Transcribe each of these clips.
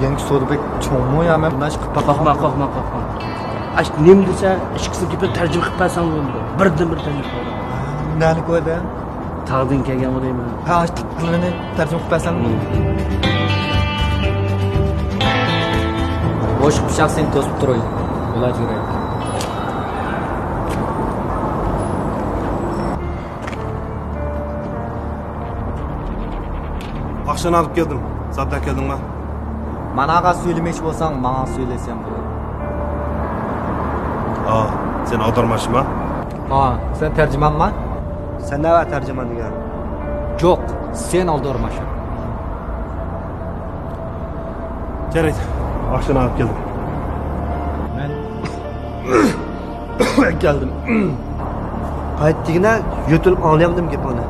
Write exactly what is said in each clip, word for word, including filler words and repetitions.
يەنكى سودا بەك چوڭمۇ يا؟ مەن بۇنداق ئىش قىلىپ باقمىدىم. قورقما، قورقما، قورقما. ئاش نېمە دېسە، ئىككىسىنى كېپىل تەرجىمە قىلىپ بەرسەڭ بولىدۇ. بىردىن بىر تەرجىمە قىلىدۇ. نەنى كۆردۈڭ؟ تاغدىن كەلگەن بولۇيمەن. ھە، ئاش تىقلىرىنى تەرجىمە قىلىپ بەرسەڭ. بوشلۇق پىچاق سېنى توسۇپ تۇراي. بۇلار جۈرەي. ئاخشام ئېلىپ كەلدىم. زات ئەكەلدىڭما؟ ماناغا سۆيلىمەكچى بولساڭ، ماڭا سۆيلەسەڭ بولىدۇ. ئا، سەن ئاغدۇرماشما؟ ئا، سەن تەرجىمانما؟ سەن نەۋە تەرجىمان دېگەن؟ جوق، سەن ئالدىرماش. جەرەيدە، ئاخشام ئېلىپ كەلدىم. مەن كەلدىم. قايتا دېگىنە، يۆتىلىپ ئاڭلىيالمىدىم گېپىڭنى.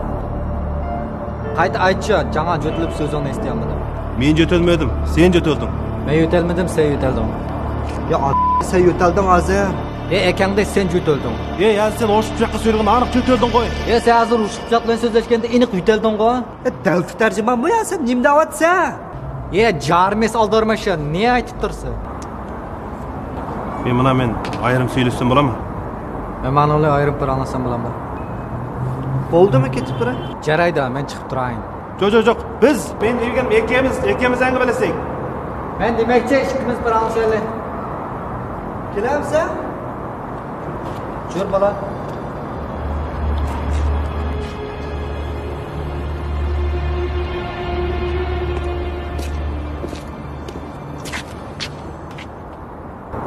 قايتا ئېيتچۇ، جاڭا يۆتىلىپ سۆزۈڭنى ئېسىتەلمىدىم. مەن يۆتەلمىدىم، سەن يۆتەلدىڭ. مەن يۆتەلمىدىم، سەن يۆتەلدىڭ. يا ئا-، سەن يۆتەلدىڭ ھازىر. ئەي ئەكەڭدەك سەن يۆتەلدىڭ. ئەي ھازىر سەن ئوشۇق پىچاققا سۆيلىگەن ئانىق يۆتەلدىڭ غوي. ئەي سەن ھازىر ئوشۇق پىچاق بىلەن سۆزلەشكەندە ئېنىق يۆتەلدىڭغۇ. ئەي دەلپە تەرجىمانمۇ يا سەن؟ نېمە دەۋاتىسەن؟ ئەي جارمىس ئالدىرماشا، نە ئېيتىپ تۇرسا؟ مەن مانا مەن ئايرىم سۆيلىشسەم بولامدۇ؟ مەن مانا ئايرىم پاراڭلاشسام بولامدۇ؟ بولدىمۇ كېتىپ تۇراي؟ جارايدا، مەن چىقىپ تۇرايىن. جوق، جوق، جوق. بىز، مەن دېگەن ئىككىمىز، ئىككىمىز ئەڭگىمىلىسەك. مەن دېمەكچى، ئىككىمىز پاراڭلىشايلى. كېلەمسەن؟ جۈر بالا.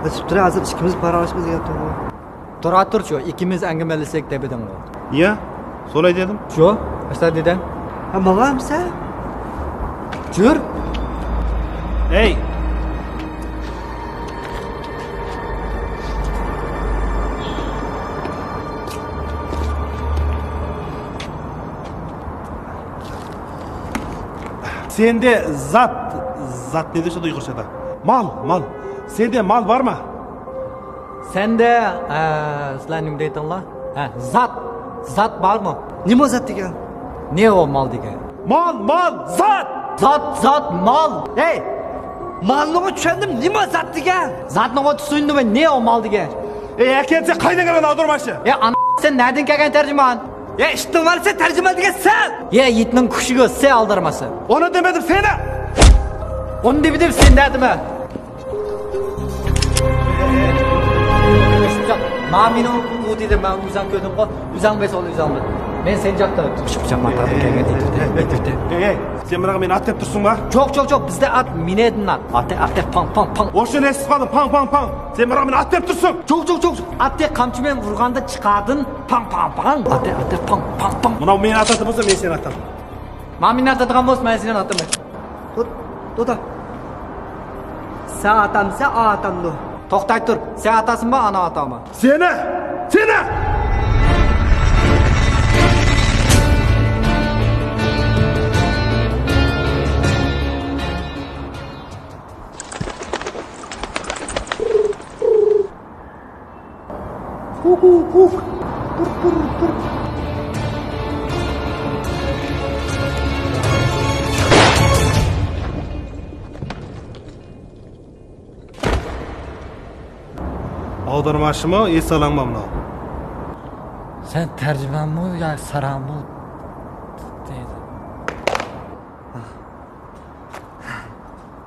ئېچىپ تۇرە، ھازىر ئىككىمىز پاراڭلىشىمىز دېگەن توغرا. تۇرا تۇر شۇ، ئىككىمىز ئەڭگىمىلىسەك دەپىدىڭغۇ. يا، سولاي دېدىم. شۇ، ئاشتا دېدىڭ. ھە، ماڭامسەن؟ جۈر. ئەي. سەندە زات، زات نېمە دېسە ئۇيغۇرچىدا؟ مال، مال. سەندە مال بارمۇ؟ سەندە، ئە، سىلەر نېمە دەيتىڭلار؟ ھە، زات، زات بارمۇ؟ نېمە زات دېگەن؟ نە ئۇ مال دېگەن؟ مال، مال، زات! زات، زات، مال! ھەي! مالنىغۇ چۈشەندىم، نېمە زات دېگەن؟ زاتنىغۇ چۈشەندىم، نە ئۇ مال دېگەن؟ ئەي، ئەكەلسە قاينىڭ ئانا ئادۇرماچى! ئەي، ئانا، سەن نەدىن كەلگەن تەرجىمان؟ ئەي، ئىشتىن بارسا تەرجىمان دېگەن سەن! ئەي، ئىتنىڭ كۈشىگە سەن ئالدىرماسا. ئۇنى دېمىدىم، سېنى! ئۇنى دېمىدىم، سېنى دېدىم. ما مېنىڭ ئۇ دېدى، مەن ئۆزۈڭ كۆردۈمغۇ، ئۆزۈڭ بەس ئۇنى ئۆزۈڭ بىل. مەن سەن جاقتا تۇرۇپ چىقىپ ماڭا تارتىپ كەلگەن ئېتىپتى. ئېتىپتى. ئەي، ئەي، سەن ماڭا مېنى ئات دەپ تۇرسۇڭما؟ جوق، جوق، جوق، بىزدە ئات مىنەدىن ئات. ئاتى، ئاتى، پاڭ، پاڭ، پاڭ. ئوشۇنى ئېسىتىپ قالدىم، پاڭ، پاڭ، پاڭ. سەن ماڭا مېنى ئات دەپ تۇرسۇڭ. جوق، جوق، جوق، جوق. ئاتى قامچى بىلەن ئۇرغاندا چىقاردىن، پاڭ، پاڭ، پاڭ. ئاتى، ئاتى، پاڭ، پاڭ، پاڭ. مانا مېنى ئات ئاتى بولسا، مەن سېنى ئاتام. ما مېنى ئات ئاتىغان بولسا، مەن سېنى ئاتىمەن. توختا. سەن ئاتامسەن، ئا ئاتامدۇ؟ توختاي تۇر. سەن ئاتاسىمۇ، ئانا ئاتامۇ؟ سېنى! سېنى! ھۇ، ھۇ، ھۇ. تۇر، تۇر، تۇر. ئاغدۇرماشمۇ، ئېسىلىڭمۇ مۇنۇ؟ سەن تەرجىمانمۇ يا ساراڭمۇ؟